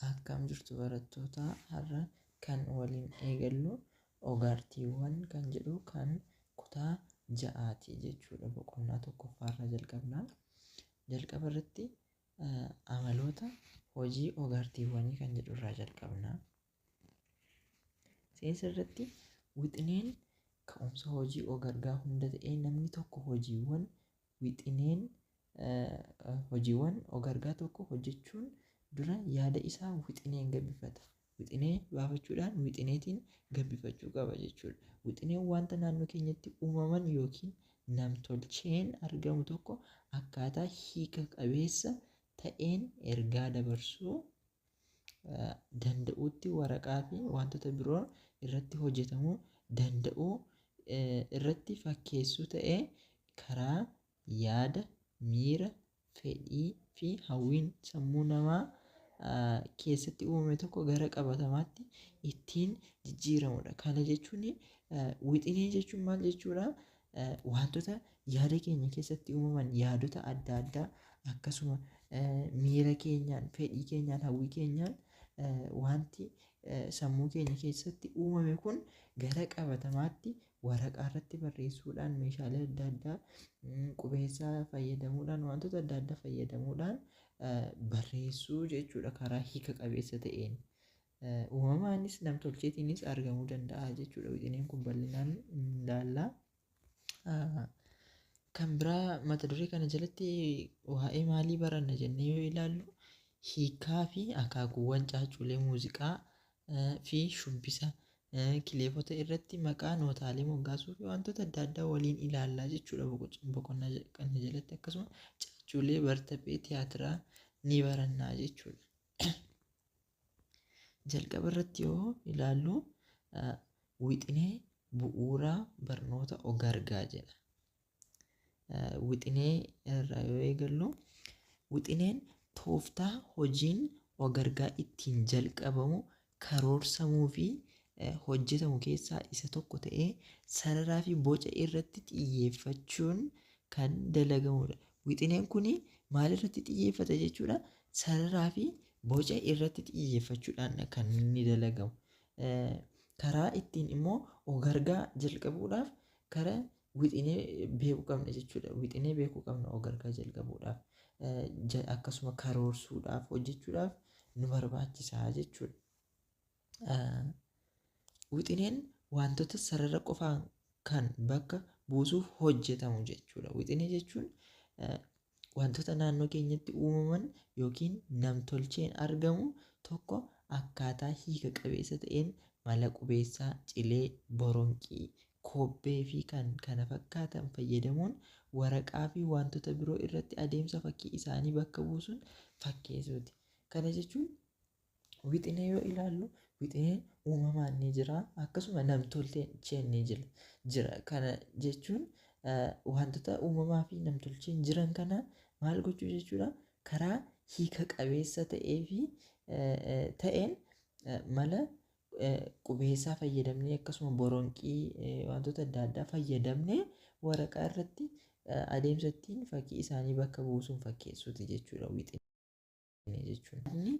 Akkam jirtu barattoota? Har'a kan waliin eegallu ogaartiiwwan kan jedhu kan kutaa 6ti jechuudha. Boqonnaa 1ffaarraa jalqabna. Jalqaba irratti amaloota hojii ogaartiiwwanii kan jedhu irraa jalqabna. Seensa irratti wixineen ka'umsa hojii ogargaa hunda ta'ee namni tokko hojiiwwan wixineen hojiiwwan ogargaa tokko hojjechuun dura yaada isaa wixineen gabbifata. Wixinee baafachuudhaan wixineetiin gabbifachuu qaba jechuudha. Wixineen wanta naannoo keenyatti uumaman yookiin namtolcheen argamu tokko akkaataa hiika qabeessa ta'een ergaa dabarsuu danda'utti waraqaa fi wantoota biroo irratti hojjetamuu danda'u irratti fakkeessuu ta'ee karaa yaada, miira, fedhii fi hawwiin sammuu namaa keessatti uumame tokko gara qabatamaatti ittiin jijjiiramudha. Kana jechuun wixinee jechuun maal jechuudha? Wantoota yaada keenya keessatti uumaman yaadota adda addaa akkasuma miira keenyaan, fedhii keenyaan, hawwii keenyaan wanti sammuu keenya keessatti uumame kun gara qabatamaatti waraqaa irratti barreessuudhaan meeshaalee adda addaa qubeessaa fayyadamuudhaan wantoota adda addaa fayyadamuudhaan barreessuu jechuudha karaa hiika qabeessa ta'een. Uumamaanis namtolcheetiinis argamuu danda'a jechuudha. Wixineen kun bal'inaan ilaalla. Kan biraa mata duree kana jalatti waa'ee maalii baranna jennee yoo ilaallu hiikaa fi akaakuuwwan caacculee muuziqaa fi shubbisa kileefota irratti maqaa nootaalee moggaasuu fi wantoota adda addaa waliin ilaallaa jechuudha boqonnaa kana jalatti akkasuma caacculee bartaphee tiyaatiraa ni barannaa jechuudha. Jalqaba irratti yoo ilaallu wixinee bu'uura barnoota ogargaa jedha. Wixinee irraa yoo eegallu wixineen tooftaa hojiin ogargaa ittiin jalqabamu karoorsamuu fi hojjetamu keessaa isa tokko ta'ee sararaa fi boca irratti xiyyeeffachuun kan dalagamudha. Wixineen kun maal irratti xiyyeeffata jechuudha? Sararaa fi boca irratti xiyyeeffachuudhaan kan inni dalagamu. Karaa ittiin immoo ogargaa jalqabuudhaaf karaa wixinee beekuu qabna jechuudha. Wixinee beekuu qabna ogargaa jalqabuudhaaf. Akkasuma karoorsuudhaaf hojjechuudhaaf nu barbaachisa jechuudha. Wixineen wantoota sarara qofaan kan bakka buusuuf hojjetamu jechuudha. Wixinee jechuun wantoota naannoo keenyatti uumaman yookiin namtolcheen argamu tokko akkaataa hiika qabeessa ta'een mala qubeessaa, cilee, boronqii, kobbee fi kan kana fakkaatan fayyadamuun waraqaa fi wantoota biroo irratti adeemsa fakkii isaanii bakka buusuun fakkeessuuti. Kana jechuun wixinee yoo ilaallu wixineen uumamaan ni jira akkasuma namtolcheen ni jira. Kana jechuun wantoota uumamaa fi namtolcheen jiran kana maal gochuu jechuudha? Karaa hiika qabeessa ta'ee fi ta'een mala qubeessaa fayyadamnee akkasuma boronqii wantoota adda addaa fayyadamnee waraqaa irratti adeemsa ittiin fakkii isaanii bakka buusuun fakkeessuuti jechuudha wixinee jechuun. Inni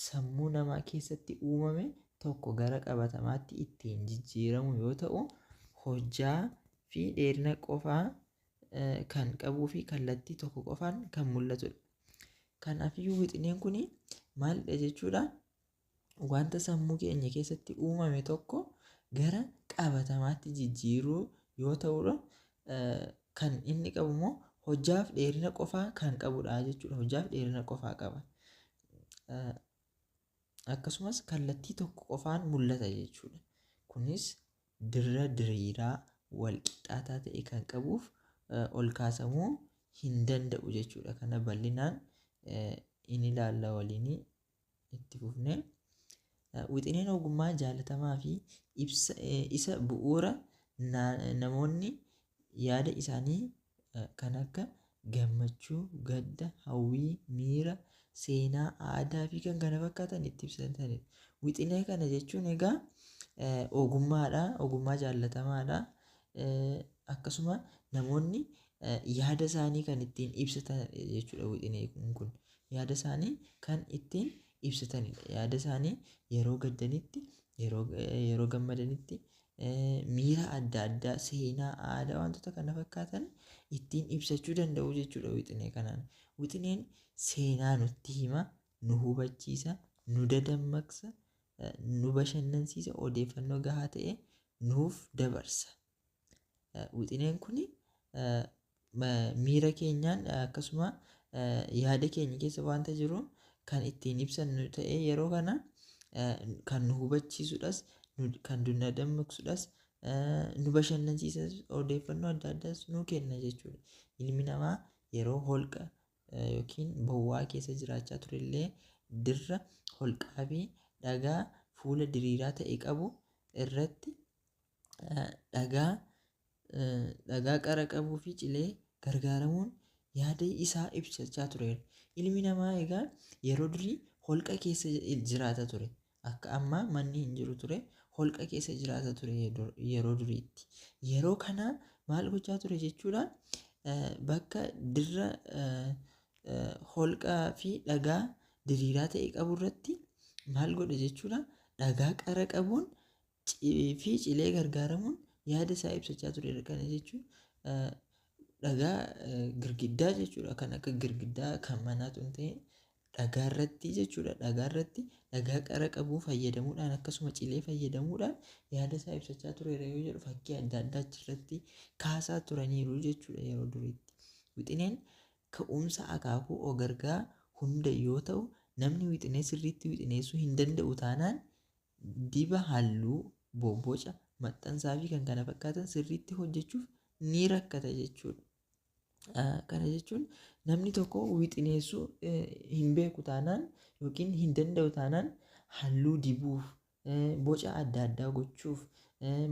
sammuu namaa keessatti uumame tokko gara qabatamaatti ittiin jijjiiramu yoo ta'u hojjaa fi dheerina qofaa kan qabuu fi kallattii tokko qofaan kan mul'atudha. Kanaafiyyuu wixineen kun maalidha jechuudha? Wanta sammuu keenya keessatti uumame tokko gara qabatamaatti jijjiiruu yoo ta'udha. Kan inni qabu immoo hojjaaf dheerina qofaa kan qabudha jechuudha. Hojjaaf dheerina qofaa qaba. Akkasumas kallattii tokko qofaan mul'ata jechuudha. Kunis dirra diriiraa wal qixxaataa ta'e kan qabuuf ol kaasamuu hin danda'u jechuudha. Kana bal'inaan in ilaalla waliin itti fufnee. Wixineen ogummaa jaalatamaa fi ibsa isa bu'uura namoonni yaada isaanii kan akka gammachuu, gadda, hawwii, miira, seenaa, aadaa fi kan kana fakkaatan itti ibsatanidha. Wixinee kana jechuun egaa ogummaadha. Ogummaa jaallatamaadha. Akkasuma namoonni yaada isaanii kan ittiin ibsatan jechuudha wixineen kun. Yaada isaanii kan ittiin ibsatanidha. Yaada isaanii yeroo gaddanitti, yeroo gammadanitti, miira adda addaa, seenaa, aadaa, wantoota kana fakkaatan ittiin ibsachuu danda'u jechuudha wixinee kanaan. Wixineen seenaa nutti hima, nu hubachiisa, nu dadammaqsa, nu bashannansiisa, odeeffannoo gahaa ta'e nuuf dabarsa. Wixineen kun miira keenyaan akkasuma yaada keenya keessa wanta jiru kan ittiin ibsannu ta'ee yeroo kana kan nu hubachiisudhas, kan nu dadammaqsudhas, nu bashannansiisas, odeeffannoo adda addaas nu kenna jechuudha. Ilmi namaa yeroo holqa yookiin bowwaa keessa jiraachaa turellee dirra holqaa fi dhagaa fuula diriiraa ta'e qabu irratti dhagaa qara qabuu fi cilee gargaaramuun yaada isaa ibsachaa tureera. Ilmi namaa egaa yeroo durii holqa keessa jiraata ture. Akka ammaa manni hin jiru ture. Holqa keessa jiraata ture yeroo duriitti. Yeroo kana maal gochaa ture jechuudha? Bakka dirra holqaa fi dhagaa diriiraa ta'e qabu irratti maal godhe jechuudha? Dhagaa qara qabuun fi cilee gargaaramuun yaada isaa ibsachaa ture. Kana jechuun dhagaa girgiddaa jechuudha. Kan akka girgiddaa kan manaatu hin ta'in dhagaa irratti jechuudha. Dhagaa irratti dhagaa qara qabu fayyadamuudhaan akkasuma cilee fayyadamuudhaan yaada isaa ibsachaa tureera yoo jedhu fakkii adda addaa achirratti kaasaa turaniiru jechuudha yeroo duriitti. Wixineen ka'umsa akaakuu og-argaa hunda yoo ta'u, namni wixinee sirriitti wixineessuu hin danda'u taanaan diba halluu, bobboca, maxxansaa fi kan kana fakkaatan sirriitti hojjechuuf ni rakkata jechuudha. Kana jechuun namni tokko wixineessuu hin beeku taanaan yookiin hin danda'u taanaan halluu dibuuf, boca adda addaa gochuuf,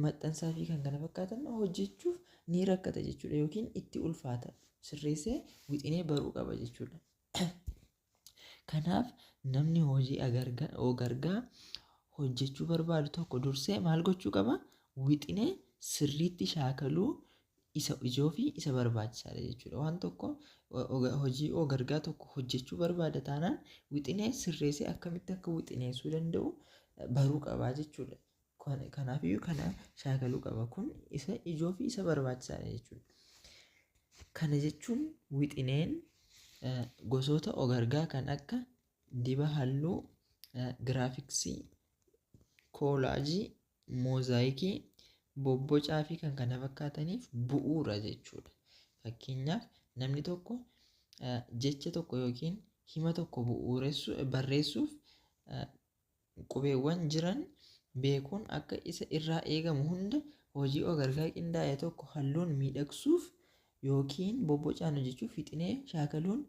maxxansaa fi kan kana fakkaatan hojjechuuf ni rakkata jechuudha yookiin itti ulfaata. Sirreessee wixinee baruu qaba jechuudha. Kanaaf namni hojii og-argaa hojjechuu barbaadu tokko dursee maal gochuu qaba? Wixinee sirriitti shaakaluu isa ijoo fi isa barbaachisaadha jechuudha. Waan tokko, hojii og-argaa tokko hojjechuu barbaada taanaan wixinee sirreessee akkamitti akka wixineessuu danda'u baruu qabaa jechuudha. Kanaafiyyuu kana shaakaluu qaba. Kun isa ijoo fi isa barbaachisaadha jechuudha. Kana jechuun wixineen gosoota og-argaa kan akka diba halluu, giraafiksii, koolaajii, moozaayikii, bobbocaa fi kan kana fakkaataniif bu'uura jechuudha. Fakkeenyaaf namni tokko jecha tokko yookiin hima tokko bu'uuressuu barreessuuf qubeewwan jiran beekuun akka isa irraa eegamu hunda hojii og-argaa qindaa'e tokko halluun miidhagsuuf yookiin bobbocaan hojjechuuf wixinee shaakaluun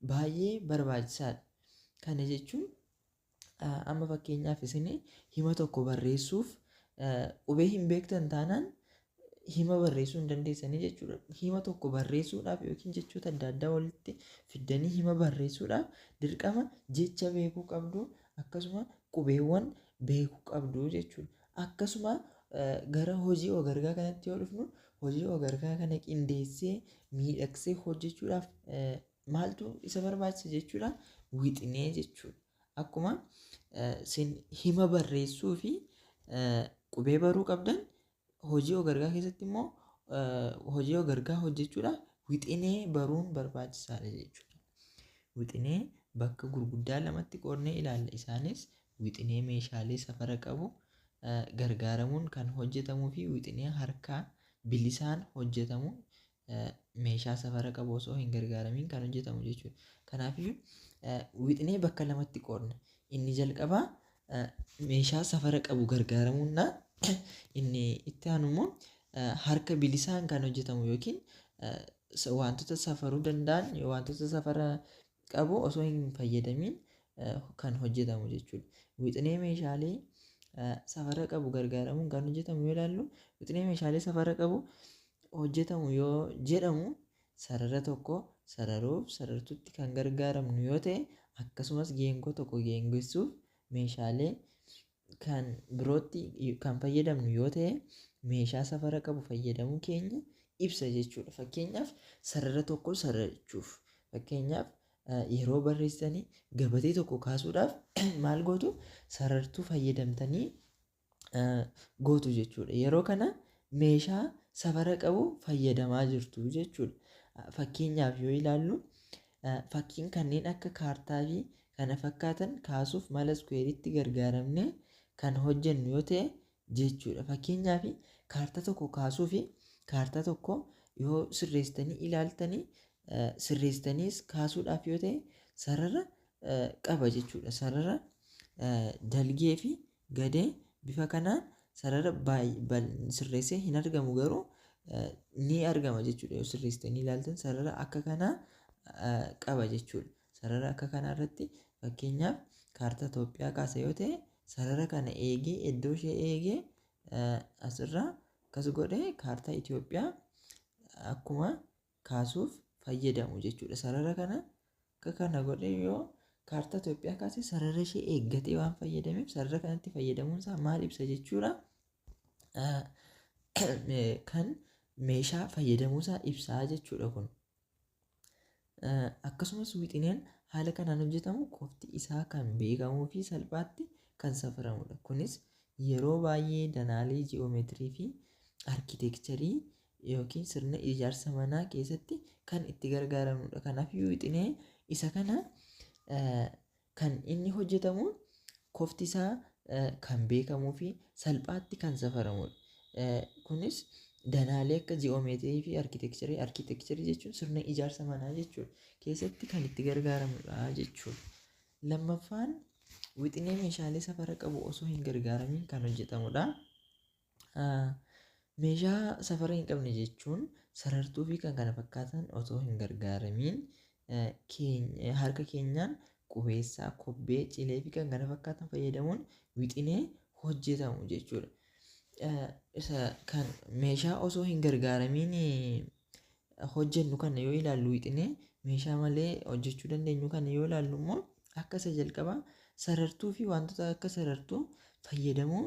baay'ee barbaachisaadha. Kana jechuun amma fakkeenyaaf isin hima tokko barreessuuf qubee hin beektan taanaan hima barreessuu hin dandeessanii jechuudha. Hima tokko barreessuudhaaf yookiin jechoota adda addaa walitti fiddanii hima barreessuudhaaf dirqama jecha beekuu qabdu, akkasuma qubeewwan beekuu qabdu jechuudha. Akkasuma gara hojii og-argaa kanatti yoo dhufnu, hojii og-argaa kana qindeessee miidhagsee hojjechuudhaaf maaltu isa barbaachisa jechuudha? Wixinee jechuudha. Akkuma isin hima barreessuu fi qubee baruu qabdan, hojii og-argaa keessatti immoo hojii og-argaa hojjechuudhaaf wixinee baruun barbaachisaadha jechuudha. Wixinee bakka gurguddaa lamatti qoodnee ilaalla. Isaanis wixinee meeshaalee safara qabu gargaaramuun kan hojjetamuu fi wixinee harkaa bilisaan hojjetamu, meeshaa safara qabu osoo hin gargaaramiin kan hojjetamu jechuudha. Kanaafiyyuu wixinee bakka lamatti qoodna. Inni jalqabaa meeshaa safara qabu gargaaramuun, inni itti aanu immoo harka bilisaan kan hojjetamu yookiin wantoota safaruu danda'an, wantoota safara qabu osoo hin fayyadamiin kan hojjetamu jechuudha. Wixinee meeshaalee safara qabu gargaaramuun kan hojjetamu yoo ilaallu, wixinee meeshaalee safara qabu hojjetamu yoo jedhamu, sarara tokko sararuuf sarartuutti kan gargaaramnu yoo ta'e, akkasumas geengoo tokko geengessuuf meeshaalee kan birootti kan fayyadamnu yoo ta'e, meeshaa safara qabu fayyadamuu keenya ibsa jechuudha. Fakkeenyaaf sarara tokko sarachuuf, fakkeenyaaf Yeroo barreessitanii gabatee tokko kaasuudhaaf maal gootu? Sarartuu fayyadamtanii gootu jechuudha. Yeroo kana meeshaa safara qabu fayyadamaa jirtu jechuudha. Fakkeenyaaf yoo ilaallu, fakkiin kanneen akka kaartaa fi kana fakkaatan kaasuuf mala iskuweeritti gargaaramnee kan hojjennu yoo ta'e jechuudha. Fakkeenyaaf kaartaa tokko kaasuu fi kaartaa tokko yoo sirreessitanii ilaaltanii, sirreessitaniis kaasuudhaaf yoo ta'e, sarara qaba jechuudha. Sarara dalgee fi gadee bifa kanaan sarara sirreessee hin argamu, garuu ni argama jechuudha. Yoo sirreessitanii ilaaltan sarara akka kanaa qaba jechuudha. Sarara akka kanaa irratti fakkeenyaaf kaartaa Itoophiyaa kaasa yoo ta'e, sarara kana eegee, iddoo ishee eegee, asirraa akkas godhee kaartaa Itoophiyaa akkuma kaasuuf fayyadamu jechuudha. Sarara kana akka kana godhee yoo kaartaa Itoophiyaa kaase, sarara ishee eeggatee waan fayyadameef, sarara kanatti fayyadamuun isaa maal ibsa jechuudha? Kan meeshaa fayyadamuusaa ibsaa jechuudha kun. Akkasumas wixineen haala kanaan hojjetamu kofti isaa kan beekamuu fi salphaatti kan safaramudha. Kunis yeroo baay'ee danaalee ji'oomeetirii fi arkitekcherii yookiin sirna ijaarsa manaa keessatti kan itti gargaaramnudha. Kanaafuu wixinee isa kana kan inni hojjetamu kofti isaa kan beekamuu fi salphaatti kan safaramudha. Kunis danaalee akka ji'oomeetirii fi arkitekcherii, arkitekcherii jechuun sirna ijaarsa manaa jechuudha, keessatti kan itti gargaaramnudha jechuudha. Lammaffaan wixinee meeshaalee safara qabu osoo hin gargaaramiin kan hojjetamudha. Meeshaa safara hin qabne jechuun sarartuu fi kan kana fakkaatan osoo hin gargaaramiin harka keenyaan qubeessaa, kobbee, cilee fi kan kana fakkaatan fayyadamuun wixinee hojjetamu jechuudha. Isa kan meeshaa osoo hin gargaaramiin hojjennu kana yoo ilaallu, wixinee meeshaa malee hojjechuu dandeenyu kana yoo ilaallu immoo, akka isa jalqabaa sarartuu fi wantoota akka sarartuu fayyadamuu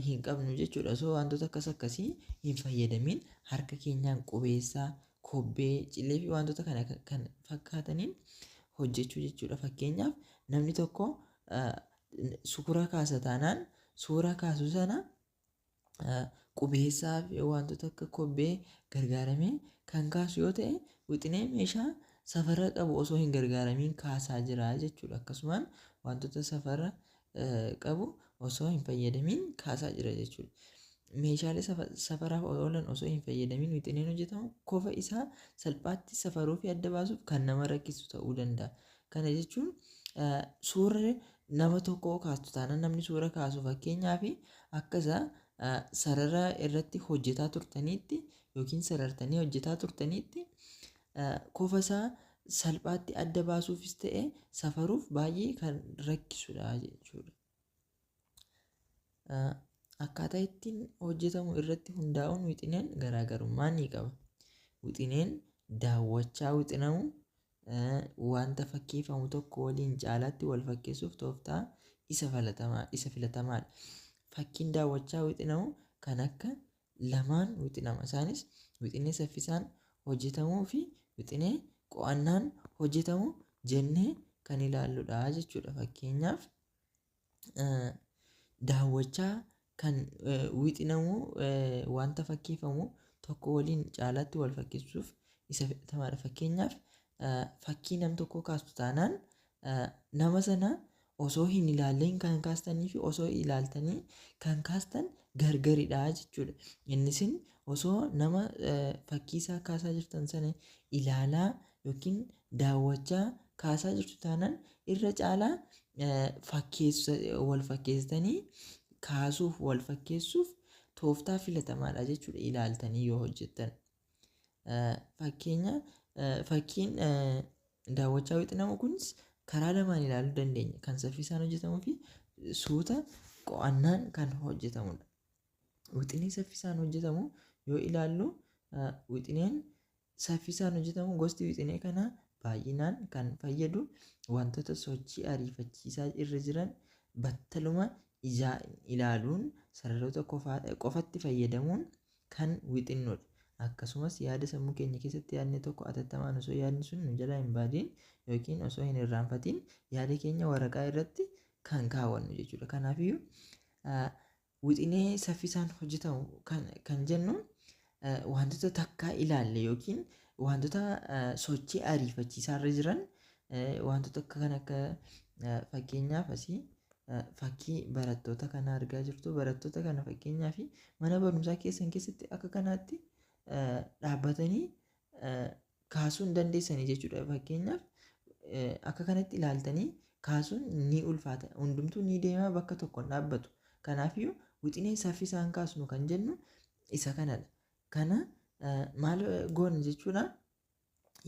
hin qabnu jechuudha. Osoo wantoota akkas akkasii hin fayyadamiin harka keenyaan qubeessaa, kobbee, cilee fi wantoota kana kan fakkaataniin hojjechuu jechuudha. Fakkeenyaaf namni tokko suuraa kaasa taanaan, suuraa kaasu sana qubeessaa fi wantoota akka kobbee gargaaramee kan kaasu yoo ta'e, wixinee meeshaa safara qabu osoo hin gargaaramiin kaasaa jira jechuudha. Akkasumaan wantoota safara qabu osoo hin fayyadamiin kaasaa jira jechuudha. Meeshaalee safaraaf oolan osoo hin fayyadamiin wixineen hojjetamu kofa isaa salphaatti safaruu fi adda baasuuf kan nama rakkisu ta'uu danda'a. Kana jechuun suurri nama tokkoo kaastu taanaan, namni suura kaasu fakkeenyaaf akka isa sarara irratti hojjetaa turtaniitti yookiin sarartanii hojjetaa turtaniitti kofa isaa salphaatti adda baasuufis ta'e safaruuf baay'ee kan rakkisudha jechuudha. Akkaataa ittiin hojjetamu irratti hundaa'uun wixineen garaagarummaa ni qaba. Wixineen daawwachaa wixinamu wanta fakkeeffamu tokko waliin caalaatti wal fakkeessuuf tooftaa isa filatamaadha. Fakkiin daawwachaa wixinamu kan akka lamaan wixinama. Isaanis wixinee saffisaan hojjetamuu fi wixinee qo'annaan hojjetamu jennee kan ilaalludha jechuudha. Fakkeenyaaf daawwachaa kan wixinamu wanta fakkeeffamu tokko waliin caalaatti wal fakkeessuuf isa filatamaadha. Fakkeenyaaf fakkii nam tokkoo kaastu taanaan, nama sana osoo hin ilaalleen kan kaastanii fi osoo ilaaltanii kan kaastan gargaridha jechuudha. Innisin osoo nama fakkii isaa kaasaa jirtan sana ilaalaa yookiin daawwachaa kaasaa jirtu taanaan, irra caalaa fakkeessa wal fakkeessitanii kaasuuf, wal fakkeessuuf tooftaa filatamaadha jechuudha ilaaltanii yoo hojjettan. Fakkeenya fakkiin daawwachaa wixinamu kunis karaa lamaan ilaaluu dandeenya. Kan saffisaan hojjetamuu fi suuta qo'annaan kan hojjetamudha. Wixinee saffisaan hojjetamu yoo ilaallu, wixineen saffisaan hojjetamu gosti wixinee kanaa baay'inaan kan fayyadu wantoota sochii ariifachiisaa irra jiran battaluma ijaan ilaaluun sararoota qofatti fayyadamuun kan wixinnudha. Akkasumas yaada sammuu keenya keessatti yaadne tokko atattamaan osoo yaadni sun nu jalaa hin baadiin yookiin osoo hin irraanfatiin yaada keenya waraqaa irratti kan kaawwannu jechuudha. Kanaafiyyuu wixinee saffisaan hojjetamu kan jennu wantoota takkaa ilaalle yookiin wantoota sochii ariifachiisaa irra jiran, wantoota akka kan akka fakkeenyaaf asii fakkii barattoota kana argaa jirtu. Barattoota kana fakkeenyaaf mana barumsaa keessan keessatti akka kanaatti dhaabbatanii kaasuu hin dandeessanii jechuudha. Fakkeenyaaf akka kanatti ilaaltanii kaasuun ni ulfaata. Hundumtuu ni deema, bakka tokko hin dhaabbatu. Kanaafiyyuu wixinee saffisaan kaasnu kan jennu isa kanadha. Kana maal goona jechuudha?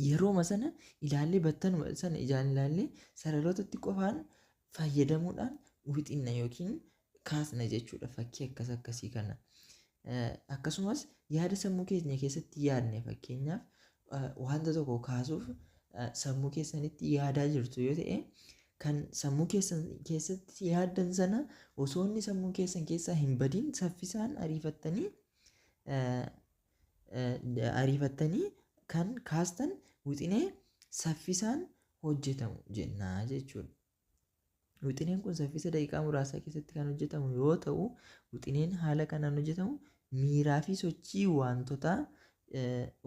Yerooma sana ilaallee, battaluma sana ijaan ilaallee, sararootatti qofaan fayyadamuudhaan wixinna yookiin kaasna jechuudha fakkii akkas akkasii kana. Akkasumas yaada sammuu keenya keessatti yaadne, fakkeenyaaf wanta tokko kaasuuf sammuu keessanitti yaadaa jirtu yoo ta'e, kan sammuu keessan keessatti yaaddan sana osoo inni sammuu keessan keessaa hin badiin saffisaan ariifattanii kan kaastan wixinee saffisaan hojjetamu jennaa jechuudha. Wixineen kun saffisa daqiiqaa muraasaa keessatti kan hojjetamu yoo ta'u, wixineen haala kanaan hojjetamu miiraa fi sochii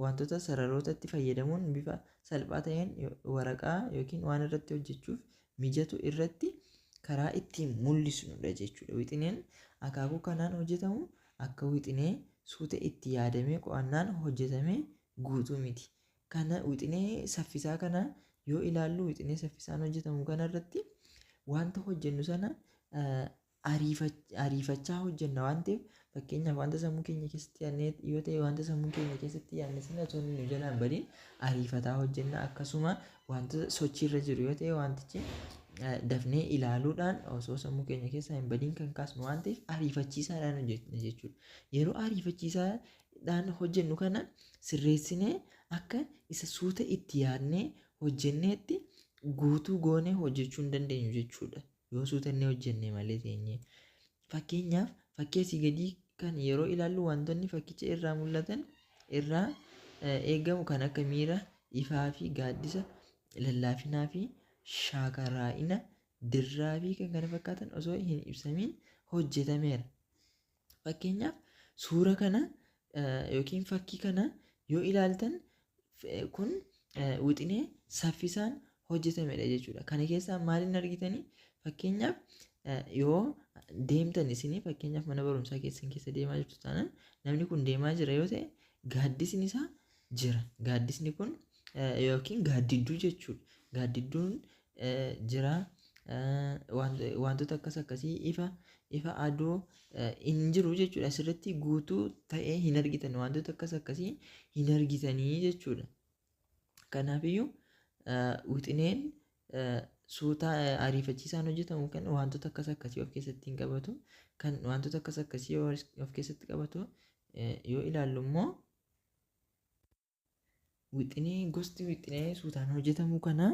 wantoota sararootatti fayyadamuun bifa salphaa ta'een waraqaa yookiin waan irratti hojjechuuf mijatu irratti karaa ittiin mul'isnudha jechuudha. Wixineen akaakuu kanaan hojjetamu akka wixinee suuta itti yaadamee qo'annaan hojjetamee guutuu miti. Kana wixinee saffisaa kana yoo ilaallu, wixinee saffisaan hojjetamu kanarratti wanta hojjennu sana ariifachaa hojjenna waan ta'eef, fakkeenyaaf wanta sammuu keenya keessatti yaadne yoo ta'e, wanta sammuu keenya keessatti yaadne sana osoo inni nu jalaa hin badiin ariifataa hojjenna. Akkasuma wanta sochiirra jiru yoo ta'e, wantichi dafnee ilaaluudhaan osoo sammuu keenya keessaa hin badiin kan kaasnu waan ta'eef ariifachiisaadhaan hojjenna jechuudha. Yeroo ariifachiisaadhaan hojjennu kana sirreessinee akka isa suuta itti yaadnee hojjenneetti guutuu goonee hojjechuu hin dandeenyu jechuudha. Yoo suutannee hojjenne malee teenyee. Fakkeenyaaf fakkii asii gadii kan yeroo ilaallu, wantoonni fakkicha irraa mul'atan irraa eegamu kan akka miira ifaa fi gaaddisa, lallaafinaa fi shaakaraa'ina, dirraa fi kan kana fakkaatan osoo hin ibsamiin hojjetameera. Fakkeenyaaf suura kana yookiin fakkii kana yoo ilaaltan, kun wixinee saffisaan hojjetamedha jechuudha. Kana keessaa maaliin argitanii? Fakkeenyaaf yoo deemtan isinii, fakkeenyaaf mana barumsaa keessan keessa deemaa jirtu taanaan, namni kun deemaa jira yoo ta'e, gaaddisni isaa jira. Gaaddisni kun yookiin gaaddidduu jechuudha. Gaaddidduun jira. Wantoota akkas akkasii, ifa aduu hin jiru jechuudha. Asirratti guutuu ta'ee hin argitan, wantoota akkas akkasii hin argitanii jechuudha. Kanaafiyyuu wixineen suutaa ariifachiisaan hojjetamu kan wantoota akkas akkasii of keessatti hin qabatu. Kan wantoota akkas akkasii of keessatti qabatu yoo ilaallu immoo, wixinee gosti wixinee suutaan hojjetamu kana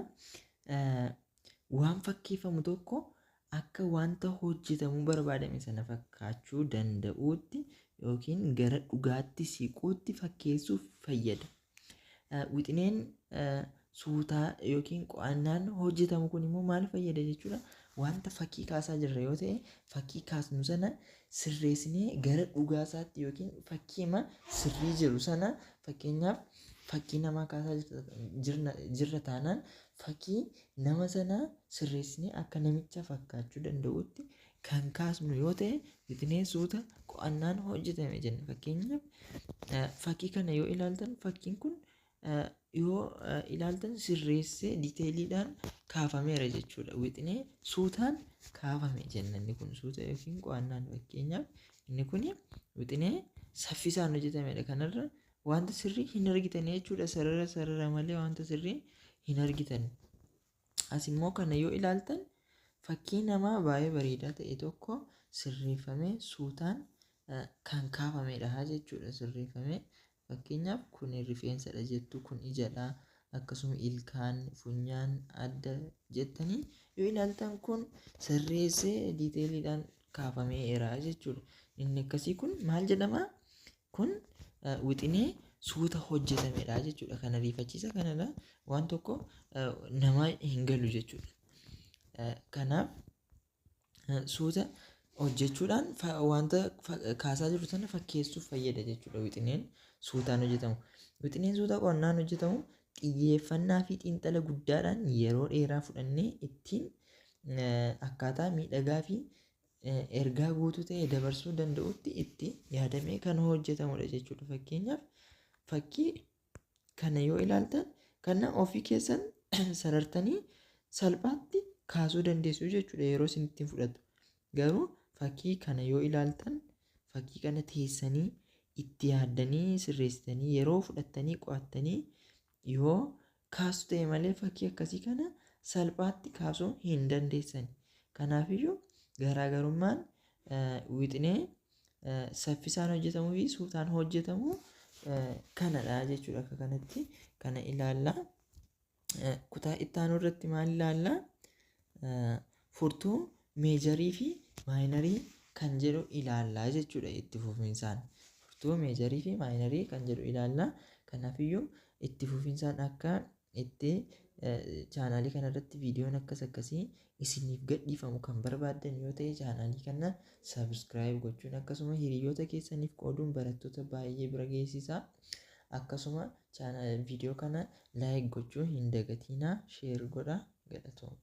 waan fakkeeffamu tokko akka wanta hojjetamuu barbaadame sana fakkaachuu danda'uutti yookiin gara dhugaatti siquutti fakkeessuuf fayyada. Wixineen suutaa yookiin qo'annaan hojjetamu kun immoo maal fayyada jechuudha? Wanta fakkii kaasaa jirra yoo ta'e, fakkii kaasnu sana sirreessinee gara dhugaasaatti yookiin fakkiima sirrii jiru sana, fakkeenyaaf fakkii namaa kaasaa jirra taanaan, fakkii nama sanaa sirreessinee akka namicha fakkaachuu danda'utti kan kaasnu yoo ta'e wixinee suuta qo'annaan hojjetame jenna. Fakkeenyaaf fakkii kana yoo ilaaltan, fakkiin kun yoo ilaaltan sirreessee detailiidhaan kaafameera jechuudha. Wixinee suutaan kaafame jenna inni kun suuta yookiin qo'annaan. Fakkeenyaaf inni kun wixinee saffisaan hojjetamedha. Kanarra wanta sirrii hin argitan jechuudha. Sarara sarara malee wanta sirrii hin argitan. As immoo kana yoo ilaaltan, fakkii namaa baay'ee bareedaa ta'e tokko sirreeffamee suutaan kan kaafamedha jechuudha. Sirreeffamee, fakkeenyaaf kun rifeensadha jettu, kun ijadha, akkasuma ilkaan, funyaan, adda jettanii yoo ilaaltan, kun sirreessee detailiidhaan kaafameera jechuudha. Inni akkasii kun maal jedhama? Kun wixinee suuta hojjetamedha jechuudha. Kan ariifachiisa kanadha waan tokko namaa hin galu jechuudha. Kanaaf suuta hojjechuudhaan wanta kaasaa jiru sana fakkeessuuf fayyada jechuudha wixineen suutaan hojjetamu. Wixineen suuta qonnaan hojjetamu xiyyeeffannaa fi xiinxala guddaadhaan yeroo dheeraa fudhannee ittiin akkaataa miidhagaa fi ergaa guutuu ta'e dabarsuu danda'utti itti yaadamee kan hojjetamudha jechuudha. Fakkeenyaaf fakkii kana yoo ilaaltan kana ofii keessan sarartanii salphaatti kaasuu dandeessu jechuudha yeroo isin ittiin fudhatu. Garuu fakkii kana yoo ilaaltan fakkii kana teessanii itti yaaddanii sirreessitanii yeroo fudhattanii qo'attanii yoo kaastu ta'e malee fakkii akkasii kana salphaatti kaasuu hin dandeessan. Kanaafiyyuu garaagarummaan wixinee saffisaan hojjetamuu fi suutaan hojjetamu kanadha jechuudha. Akka kanatti kana ilaalla. Kutaa itti aanu irratti maal ilaalla? Furtuu meejarii fi maayinarii kan jedhu ilaallaa jechuudha itti fufinsaan. Furtuu meejarii fi maayinarii kan jedhu ilaalla. Kanaafiyyuu itti fufinsaan akka itti chaanaalii kanarratti viidiyoon akkas akkasii isiniif gadhiifamu kan barbaaddan yoo ta'e chaanaalii kana subscribe gochuun akkasuma hiriyoota keessaniif qooduun barattoota baay'ee bira geessisaa. Akkasuma viidiyoo kana like gochuu hin dagatinaa, share godhaa. Galatooma.